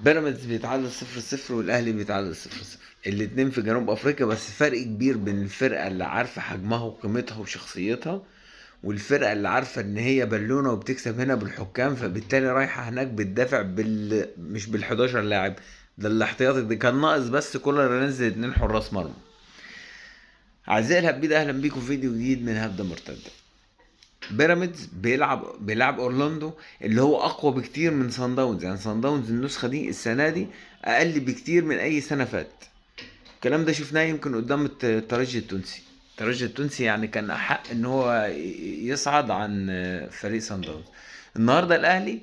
بيراميدز بيتعادل 0-0 والاهلي بيتعادل 0-0، الاتنين في جنوب افريقيا، بس فرق كبير بين الفرقة اللي عارفه حجمها وقيمتها وشخصيتها، والفرقة اللي عارفه ان هي بالونه وبتكسب هنا بالحكام، فبالتالي رايحة هناك بتدافع مش بال11 لاعب، ده الاحتياطي ده كان ناقص بس كولر نزل 2 حراس مرمى. اعزائي الهبيد، اهلا بيكم في فيديو جديد من هبده مرتدة. بيراميدز بيلعب اورلاندو اللي هو اقوى بكتير من سان داونز، يعني سان داونز النسخة دي السنة دي اقل بكتير من اي سنة فاتت. الكلام ده شفناه يمكن قدام الترجي التونسي. الترجي التونسي يعني كان احق ان هو يصعد عن فريق سان داونز. النهارده الاهلي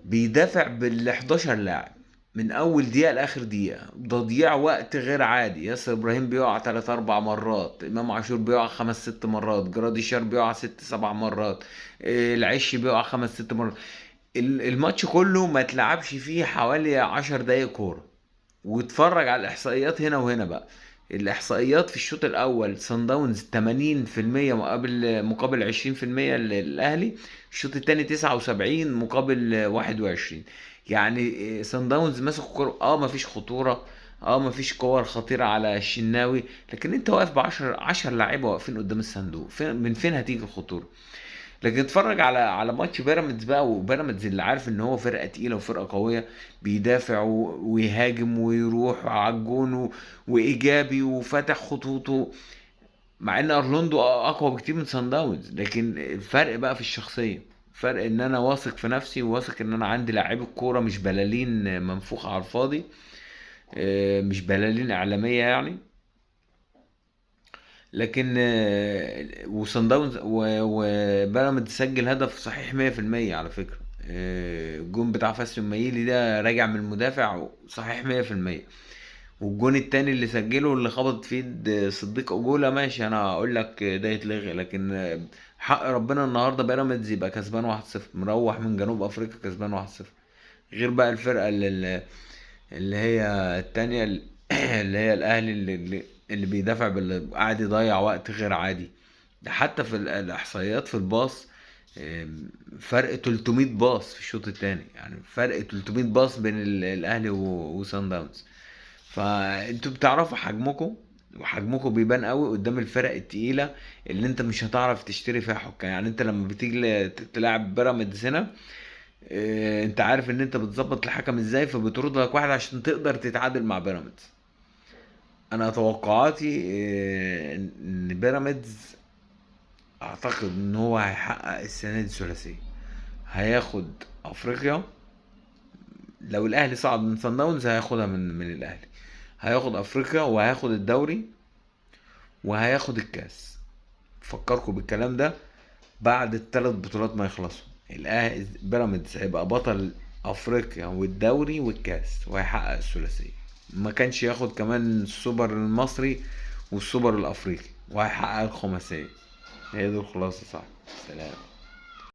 بيدافع بال11 لاعب من اول دقيقة لاخر دقيقة، تضييع وقت غير عادي. ياسر ابراهيم بيقع 3-4 مرات، امام عاشور بيقع 5-6 مرات، جراديشار بيقع 6-7 مرات، العش بيقع 5-6 مرات. الماتش كله ما اتلعبش فيه حوالي 10 دقايق كورة. واتفرج على الاحصائيات هنا وهنا بقى. الاحصائيات في الشوط الاول سان داونز تمانين في المية مقابل عشرين في المية للاهلي، الشوط التاني 79 مقابل 21. سان داونز ماسك الكورة، مفيش خطورة، مفيش كور خطيرة على الشناوي، لكن انت واقف 10 لعيبة واقفين قدام الصندوق، من فين هتيجي الخطورة؟ لكن اتفرج على ماتش بيراميدز بقى، وبيراميدز اللي عارف ان هو فرقة تقيلة وفرقة قوية، بيدافع ويهاجم ويروح على الجون وايجابي وفاتح خطوطه، مع ان ارلوندو اقوى بكتير من سان داونز، لكن الفرق بقى في الشخصية، فرق ان انا واثق في نفسي وواثق ان انا عندي لعيب الكورة مش بلالين منفوخة على الفاضي، مش بلالين اعلامية يعني. لكن وصن داونز وبيراميدز سجل هدف صحيح مية في المية على فكرة، الجون بتاع فاسيو مايلي ده راجع من المدافع صحيح مية في المية، والجون التاني اللي سجله اللي خبط فيه صديق أجولة، ماشي انا اقول لك ده يتلغي، لكن حق ربنا النهارده بيراميدز يبقى كسبان 1-0، مروح من جنوب افريقيا كسبان 1-0. غير بقى الفرقة اللي هي التانية اللي هي الاهلي اللي بيدافع قاعد يضيع وقت غير عادي. ده حتى في الاحصائيات في الباص، فرق 300 باص في الشوط الثاني، يعني فرق 300 باص بين الاهلي وسان داونز. فانتوا بتعرفوا حجمكم، وحجمكم بيبان قوي قدام الفرق التقيله اللي انت مش هتعرف تشتري فيها حكام. يعني انت لما بتيجي تلعب بيراميدز هنا، انت عارف ان انت بتظبط الحكم ازاي، فبترد لك واحد عشان تقدر تتعادل مع بيراميدز. انا توقعاتي، ان بيراميدز اعتقد ان هو هيحقق السنة دي ثلاثية، هياخد افريقيا، لو الاهلي صعد من سان داونز هياخدها من الاهلي، هياخد افريقيا وهياخد الدوري وهياخد الكاس. فكركم بالكلام ده بعد الثلاث بطولات ما يخلصوا، الاهلي بيراميدز هيبقى بطل افريقيا والدوري والكاس وهيحقق الثلاثية. ما كانش ياخد كمان السوبر المصري والسوبر الافريقي وهيحقق الخماسيه. هي دي الخلاصة، صح؟ سلام.